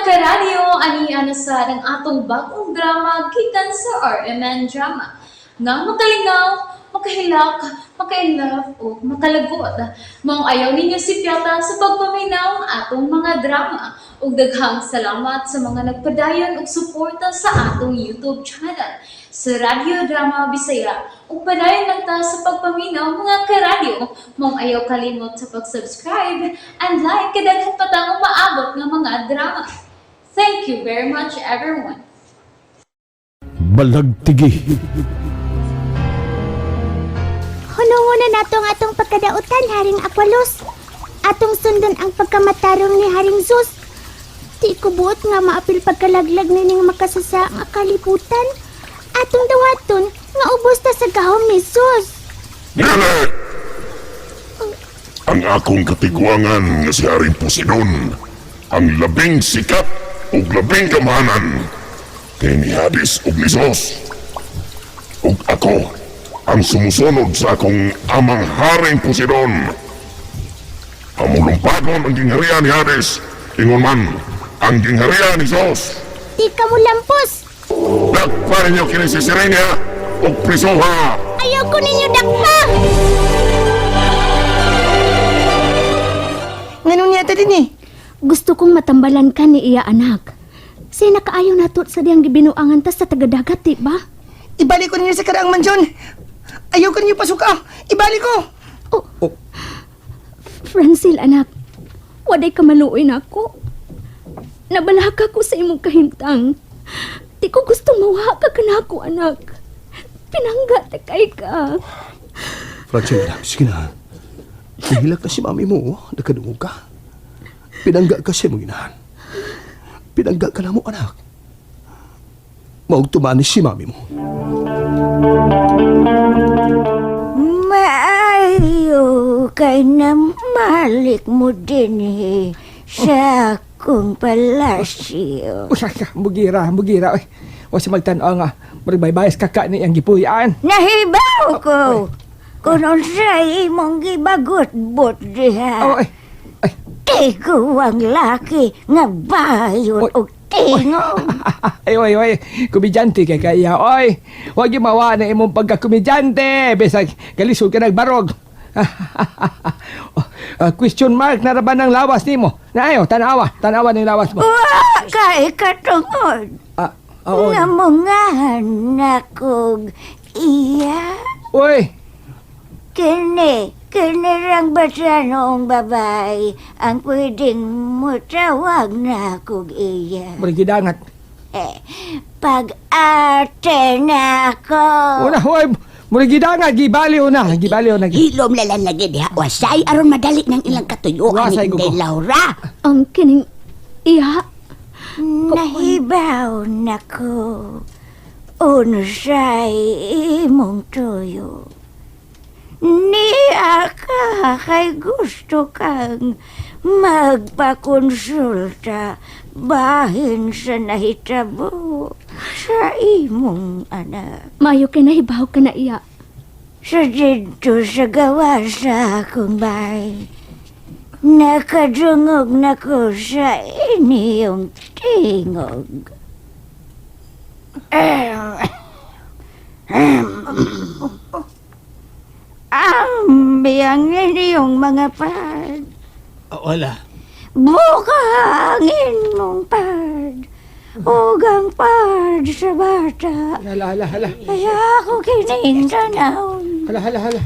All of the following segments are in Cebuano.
Karadyo, ani ana sa ang atong bagong drama gikan sa RMN Drama. Nga makalingaw, makahilak, makainlove o makalagot. Maong ayaw ninyo sipyata sa pagpaminaw ang atong mga drama. Ug daghang salamat sa mga nagpadayon og suporta sa atong YouTube channel sa Radyo Drama Bisaya. Ug padayon lang ta sa pagpaminaw, mga karadyo. Maong ayaw kalimot sa pag-subscribe and like kay daghan pa tang umaabot nga mga drama. Thank you very much, everyone. Balagtigi. Hunungon na nato ang atong pagkadautan, Haring Aqualos. Atong sundon ang pagkamatarong ni Haring Zeus. Di ko buot nga maapil pagkalaglag nining makasasa nga kalibutan. Atong dawaton nga ubos ta sa gahom ni Zeus. Dili! Ang akong katigwangan nga si Haring Poseidon, ang labing sikat ug labing kamahanan kay ni Hades ug ni Zeus. Ug ako ang sumusunod sa akong amang Haring Poseidon. Amulumpagon ang gingharian ni Hades, ingon man ang gingharian ni Zeus. Di ka mo lampos. Dakpa ninyo kini si Sirenia ug prisuha! Ayaw ko ninyo dakpa. Nganon yata din eh. Gusto kong matambalan ka ni iya, anak. Say nakaayo nato sa diyang gibinuangan ta sa tagadagat, di ba? Ibalik ko ninyo sa karaang mansyon. Ayaw ko ninyo pasuka. Ibalik ko. Oh. Francil, anak. Waday ka maluoy na ako. Nabalaka ko sa imong kahimtang. Di ko gusto mawa ka kanako, anak. Pinangga ta kay ka. Francine, sige na. Nahilak ka si mami mo, oh. Nagkadungog ka. Pinangga ka siya mong inahan. Pinangga ka na mo, anak. Maug tumanis si mami mo. Maayo kay namalik mo din eh, sa akong palasyo. Usa ka, mugira, mugira. Oy. O si magtan-aw nga, murag kaka ni ang gipuy-an. Nahibaw ko kung unsay imong gibagot-bot diha. Oh, ay, ay, Tigo ang laki nga bayot Oy. og tingog. ay, oy, oy, komedyante kay kaya, oy. Huwag yung mawa na imong pagkakomedyante. Bisag, kalisod ka nagbarog. Oh, question mark na ra ba ng lawas nimo? Naayo, tanawa, tanawa ng lawas mo. Wa kay katungod Ah, oo. nga mungahan nakog iya. Uy, Kini, kini rang basanong babae ang pwedeng mutawag na kog iya. Murag gidangat. Eh, pag ate na ako. Una, oy, murag gidangat, gibaliw na, gibaliw na. Hilom na lang lagi diha. Wasay aron madali ng ilang katuyuan Wasay, ni Inday gugo. Laura. Ang kining iya. Nahibaw na ko. Unsay imong tuyo. Niya ka kay gusto kang magpakonsulta bahin sa nahitabo sa imong anak. Maayo kay nahibaw ka na iya. Sa dito sa gawa sa akong bahay, nakadungog na ko sa inyong tingog. Ambi ang inyong mga pad. Wala. Buka ang inyong pad. Ug ang pad sa bata. Hala, hala, hala. Kaya ako kinintanawon. Hala, hala, hala.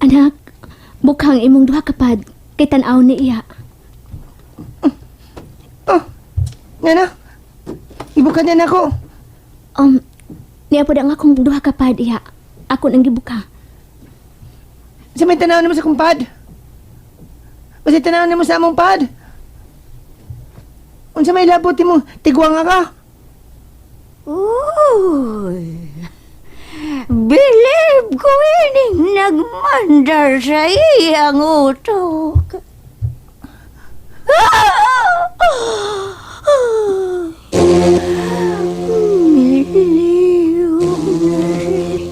Anak, bukhang imong duha kapad kay tan-aw ni iya. Oh, Nana. Ibukan na ako. Niya pod ang akong duha kapad iya. Ako nang gibuka. Sa may tanaw mo sa kumpad. Basta tanaw mo sa among pad. Unsa may labot mo, tigwanga ka. Uy! Bilib ko ining nagmandar sa iyang utok.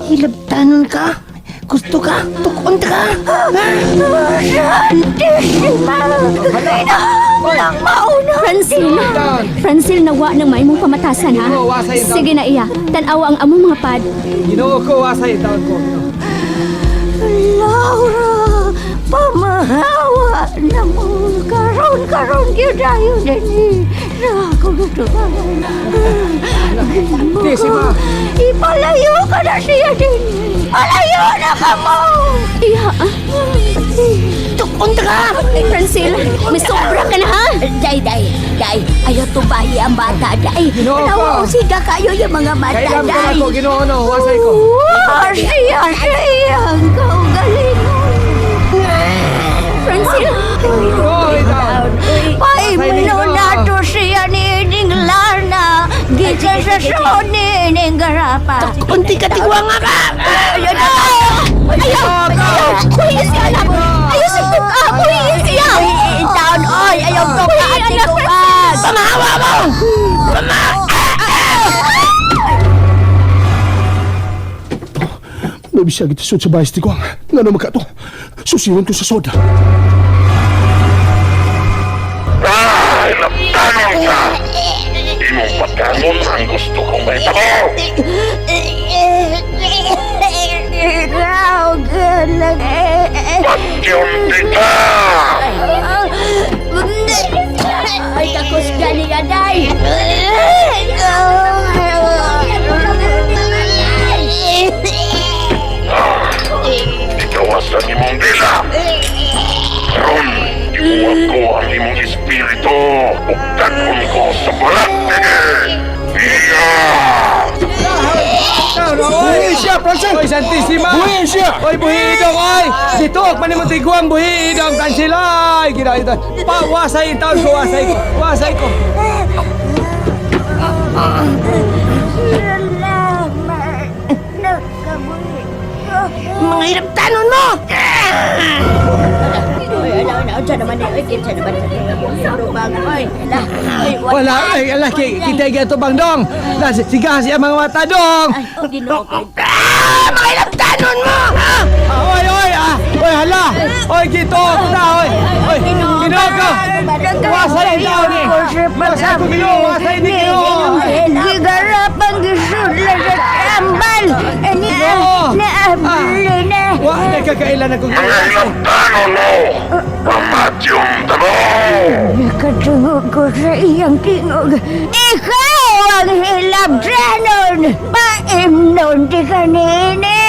Hilabtanon ka. Gusto ka. Tukon ka. Santissima! Kinahanglang mauna! Francine! Francine, nawa ng maimong pamatasan, ha? Oo, wasay ito. Sige na iya. Tanawa ang among mga pad. Ginoo ko, wasay taon ko. Laura, pamahawa na mo. Karon, karon, gyud ayo din. Na ako gituan. Di, si Ma. Ipalayo ka na siya din. Palayo na ka mo. Iya, ah. Tukon ta ka! Francine, may sobra ka na, ha? Day, day, day. Ayaw tubahi ang bata, day. Ginoo ko. Nawa siga kayo yung mga bata, Kailan ko day. ako, Ginoo no, wasay ko. Wa siya sa iyang kaugalingon. Francine! Oy, taon. Paimno na to siya ni Ining Lana. Gikan sa soni ining garapa. Kunti ka tigwanga ka! Ayaw na! Ayaw! Ayaw! Kuhiin siya, anak! Ayaw sa tuka! Kuhiin siya! Taon, oy, ayaw to ka, Kuhiin, anak, tiguan. Pamahawa mo! May bisya kita sud sa bahis tigwang. Nga naman ka to. Susiwan ko sa soda. Ah, hilabtanon ka! Imong pagkangon ang gusto kong mahitabo! Ikaw, galang. Patyon kita! Ay, takos gani ka, day. Ikawasan imong dila! Karon, ibuwag ko ang imong espiritu ug dad-on ko sa balat. Iya! Taon, oy. Buhi siya, Francine! Oy, Santissima! Buhi siya! Oy, buhi idong, oy! Dito, manin mo tiguang, buhi idong, Francine, oy! Ginoo ito. Pa, wasay taon ko, wasay ko, wasay ko. Salamat. Nakabuhi ko. Mga hiraptanon mo! Oy, ala, ala, unsa naman ni, oy, kinsa naman sa lubang, oy. Ala, oy, Wala, ay, ala, kita ito bang dong. Siga siya mga mata dong. Ay, Ginoo ko. Ah! Mga hiraptanon mo! Ah! Ah, oy, oy, ah, oy, hala. Oy, gito, na, oy. Oy, Ginoo ko. Wasay taon ni. Wasay ko, Ginoo, wasay ni Ginoo. Gigarapang gisudla sa tambal. Ginoo. Naabli na. Wa na kakailan ako. Mga hilabtanon mo! Pamatyon tamo! Nakatungog ko sa iyang tingog. Ikaw ang hilabdanon! Paimnon di ka nini!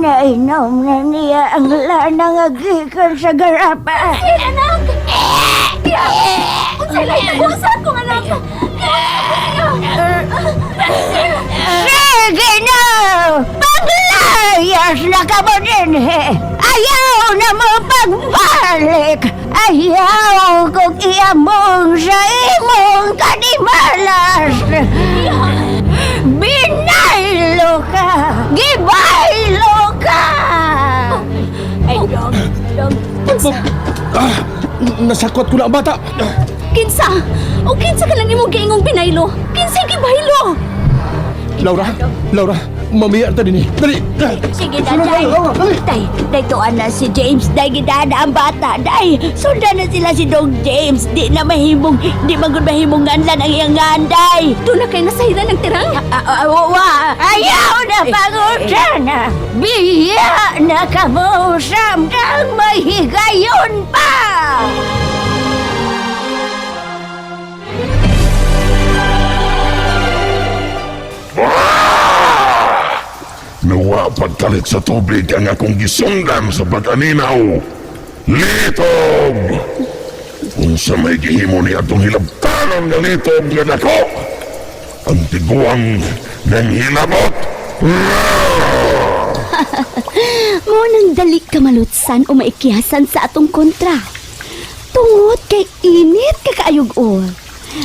Nainom na niya ang lanang agikan sa garapa. Ay, anak! Iya! Unsay lay tabusan kong anak! Sige na! Paglayas na ka mo din eh. Ayaw na mo pagbalik! Ayaw kong iamong sa imong kanimalas! Binaylo ka! Gibaylo ka! Ay, dong, dong. Unsa? Ah, nasakot ko na ang bata. Kinsa? O kinsa ka lang imong giingong binaylo? Kinsa gibaylo? Laura, Laura, mamiya ta din eh. Dali! Sige na, Sunod, day. Laura, dali! Day, day tuan na si James. Day, gidana ang bata. Day, sundan na sila si Dong James. Di na mahimong, di magud mahimong nganlan ang iyang ngan, day. Doon na kay nasahiran ng tirang? Ah, ah, wa. Ayaw na pangutana! Biya na ka mo samtang may higayon pa! Nawa pagkalit sa tubig ang akong gisundan sa pag-aninaw. Litob! Unsa may gihimo ni atong hilabtanon nga litob nga dako? Ang tiguang ng hilabot! Mo nang dali ka malutsan o maikyasan sa atong kontra. Tungod kay init kakaayog-ol.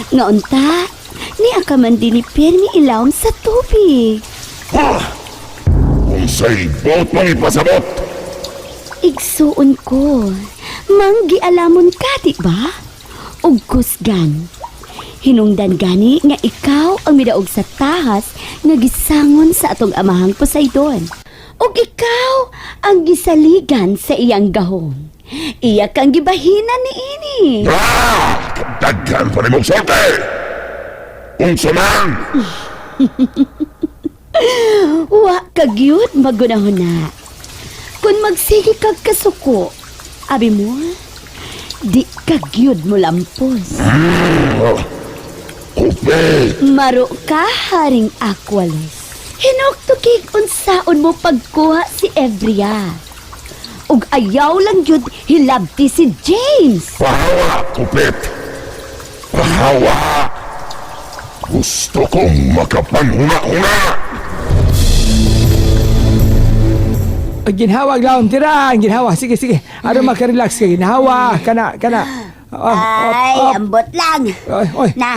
Ngaunta, ni ka man din ni Pirmi ilawom sa tubig. Unsay bot mong ipasabot? Igsuon ko. Manggialamon ka, di ba? Ug kusgan. Hinungdan gani nga ikaw ang midaog sa tahas nga gisangon sa atong amahang Poseidon. Ug ikaw ang gisaligan sa iyang gahom. Iya kang gibahinan niini. Ah! Daghan pa nimong sorte! Unsa man! Wa ka gyud magunahuna. Kung magsige kag kasuko, abi mo, di ka gyud mo lampos. Kupe! Maro ka, Haring Aqualos. Hinuktukig unsaon mo pagkuha si Evria. Ug ayaw lang gyud hilabti si James. Pahawa, kupit! Pahawa! Gusto kong makapanghuna-huna! Ay, Ginhawa, glaon, tira. Ang Ginhawa. Sige, sige. Aron makarelax ka. Ginhawa. Kana, kana. Oh, oh, Ay, oh. ambot lang. Oy, oy. Na,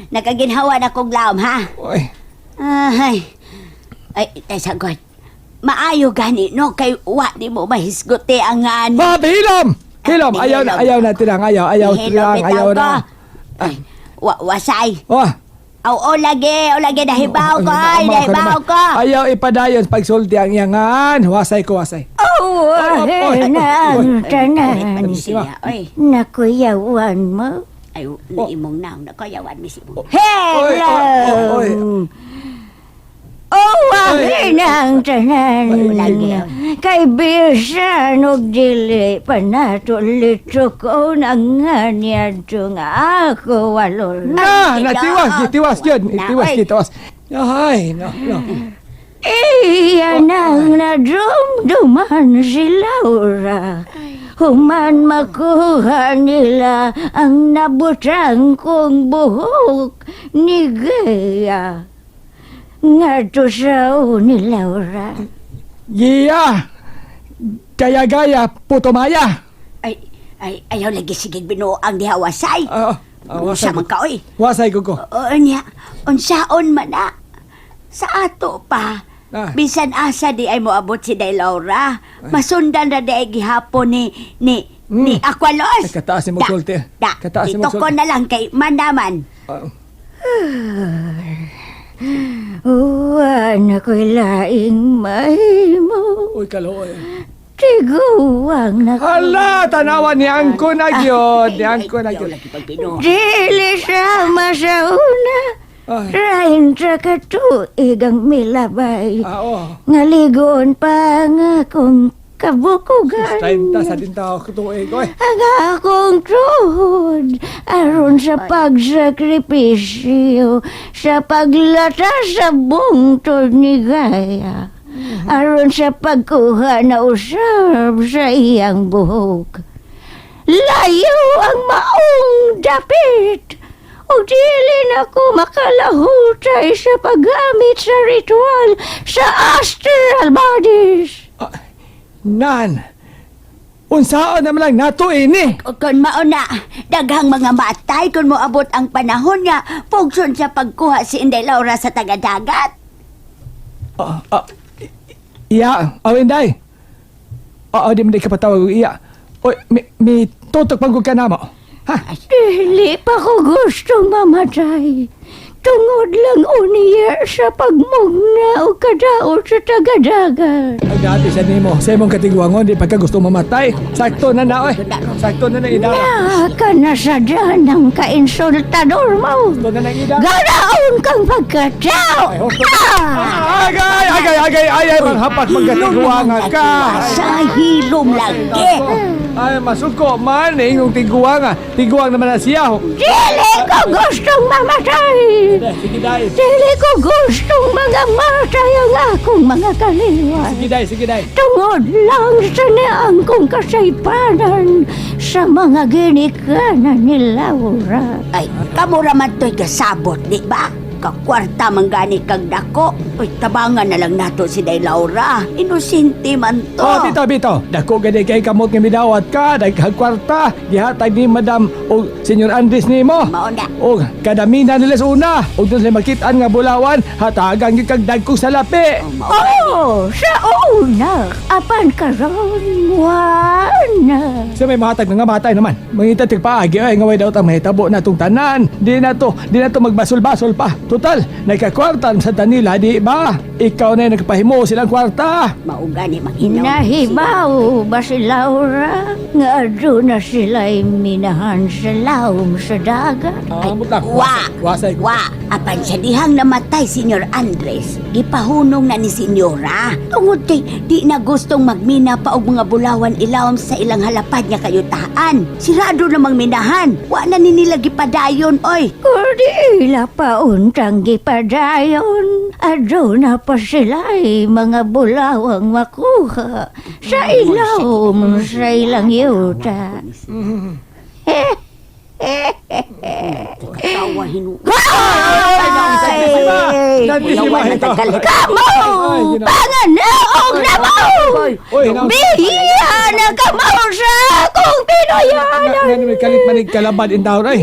nakaginhawa na kong laom, ha? Oy. Ay, ay, tay sagot. Maayo gani, no? Kay wa di mo mahisgote ang an. Ma, hilom! Hilom, Ah, ayaw na, hilom. ayaw na tirang, ayaw, ayaw, Hilom tirang, bitaw ayaw ko. na. Ay, wa, wasay. Oh, Aw, o lagi, o lagi, nahibaw ko, ay, Umaw ka nahibaw naman. ko. Ayaw ipadayon pagsulti ang iyangan. Wasay ko, wasay. Oh, Oy, oy, na oy, ang tanan. Siya, oy. Nakuyawan mo. Ay, Oh. imong naong, nakuyawan mi si imong. Oy, Hello! oy, oy. Oh, akin ang tanan. Lagi. Kay bisan og dili pa nato ko nang nga niadto nga ako walol. Na, natiwas, gitiwas yun. Na, Itiwas, oy. gitiwas. Ay, no, no. Iya nang nadumduman si Laura. Human makuha nila ang nabutang kong buhok ni Gea. Ngadto sa ni Laura. Giya! Gaya-gaya, puto maya. Ay, ay, ayaw lagi sige binuang diha wasay. Ah, ah, wasay Unsa man ko. ka, oy. Wasay ko ko. Oo niya, unsaon man na. Sa ato pa. Ah. Bisan asa di ay moabot si Day Laura. Masundan ra di ay gihapon ni ni ni Aqualos. Ay, kataas ni magsulti. Da, Kataas ni dito ko magsulti. na lang kay manaman. Ah, Uwan ako'y laing mahimo. Uy, kaluoy. Tiguang na ko. Hala, tanawa ni Angko na gyud, ni Angko na Ayaw gyud. lagi pagbinuang. Dili sama sa una. Ay, 30 ka tuig ang milabay. ah, oh. Ngaligon pa nga akong kabukugan. 30 sa din tao tuig, oy. Ang akong tuhod aron sa pagsakripisyo sa paglata sa bungtod ni Gaya aron sa pagkuha na usab sa iyang buhok. Layo ang maong dapit o dili na ko makalahutay sa paggamit sa ritual sa astral bodies. Ah, Nan. Unsaon naman lang nato ini? Kung mauna, daghang mga matay kung moabot ang panahon nga pugson sa pagkuha si Inday Laura sa tagadagat. Ah, ah, iya, aw inday. Oo, di man di ka patawag og iya. Oy, mi, mi tutok pang ka namo. Ha? Dili pa ko gustong mamatay. Tungod lang uniya sa pagmugna o kadaot sa tagadagat. Ay, dati sa nimo, sa imong katigwangon, di pagka gusto mamatay. Sakto na na, oy. Sakto na na idara. Na ka na sa ng kainsultador mo. Sakto na na idara. Garaon kang pagkatao. Ay, husto na. Ah, Agay, agay, agay, ay, ay, manghapat magkatigwangan ka. Sa hilom lagi. Ay, masuko man, eh, yung tiguang, ah. Tiguang naman na siya. oh. Dili ko gustong mamatay. Sige, day. Dili ko gustong mga matay ang akong mga kaliwat. Sige, day, sige, day. Tungod lang sa niang kong kasaypanan sa mga ginikanan ni Laura. Ay, kamo ra man to'y gasabot, di ba? Kakwarta man gani kag dako. Uy, tabangan na lang nato si Day Laura. Inosente man to. Oh, bitaw, bitaw. Dako gani kay kamot nga midawat ka, daghang kwarta, gihatag ni Madam o Senyor Andres nimo. Mao na. O kadaminan nila sa una, ug dun sila makit-an nga bulawan, hatagan gyud kag dagkong salapi. Oh, sa una, apan karon, wa na. Sa may mahatag na nga matay naman. Mangita tig paagi ay nga way daw ta mahitabo na tong tanan. Di na to magbasol-basol pa. Total, nagkakwarta sa Danila, di ba? Ikaw na yung nagpahimo silang kwarta. Mao gani manghinaw. Nahibaw ba si Laura? Nga aduna sila'y minahan sa lawom sa dagat. Ah, mutlak. Wa, Wasay ko. wa. Apan siya dihang namatay, Senyor Andres. Gipahunong na ni Senyora. Tungod kay di na gustong magmina pa og mga bulawan ilawom sa ilang halapad nga kayutaan. Sirado namang minahan. Wa na ni nila gipadayon, oy. Kundi ila pa untang gipadayon, aduna pa sila'y mga bulawang makuha sa ilawom sa ilang yuta. Tawa hinu. Ay! Santisima ito. Kamo! Panganaog na mo! Oy, hinaw. Bihiya na kamo sa akong Pinoyanan! Nga may kalit manig kalabad in taon ay.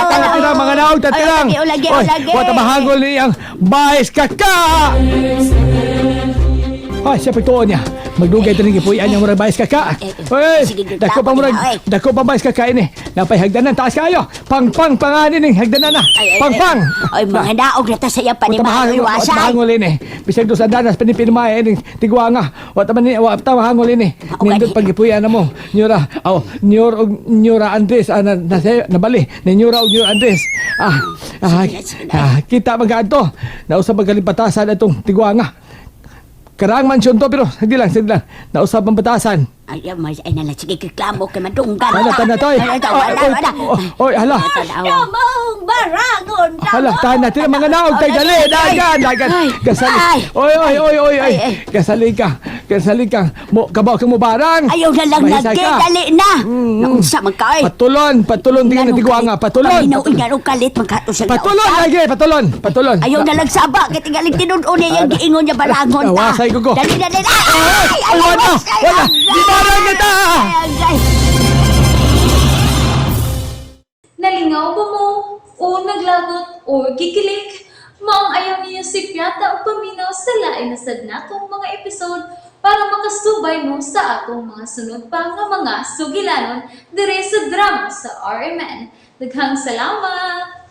Tatirang mga naog, tatirang. Ay, ulagi, Oy, ulagi. wata mahangol ni ang bais kaka. Ay, siya pagtuon niya. Magdugay taning gipuy-an niya murag bais kaka. Eh, eh. Oy, Sige, dako pa murag, ay. dako pa bais kaka ini. Napay hagdanan taas kayo. Pang-pang panganin ning hagdanan na. Ay, ay, Pang-pang. Ay, mga naog na ta sa iyang Wata panimang mahangol, wata iwasan. mahangol ini. Bisag dos andanas pinipinmay ini tigwanga. Wata man ni wata mahangol ini. Mao Nindot gani. paggipuy-an na mo. Nyura, aw, nyor og Nyura Andres ah, na, na, nabali ni Nyura og Nyura Andres. Ah, ah, Sige na, sige na. ah, kita magaadto. Nausab magkalipatasan atong tigwanga. Karang mansyon to pero sige lang, sige lang. Nausab ang batasan. Ay, ay, ay, nala, sige, reklamo kay madunggan. Tana, tana, toy. Wala, wala, wala. Oy, hala. Namong barangon Hala, tahan natin ang mga naog. Tay, dali, dagan, dagan. Gasali. Oy, oy, oy, oy, oy. Gasali ka. Gasali ka. Mo, kabaw ka mo barang. Ayaw na lang Mahisay lagi, ka. dali na. Naunsa man ka, ay. Patulon, patulon, tingnan na tigwanga. Patulon. Paminaw, inganong kalit, magkato sa Patulon, lagi, patulon, patulon. Ayaw na lang saba, kay tingaling tinud-on niya yung giingon niya barangon ta. Wasay ko ko. Dali na, dali. Ay, ay, ay, Wala, ay, wala. ay, Di barang kita. ay, ay. Nalingaw ba mo? O naglagot o gikilig? Maong ayaw niyo si Piata o paminaw sa lain na sad natong mga episode para makasubay mo sa atong mga sunod pa nga mga sugilanon dire sa drama sa RMN. Daghang salamat!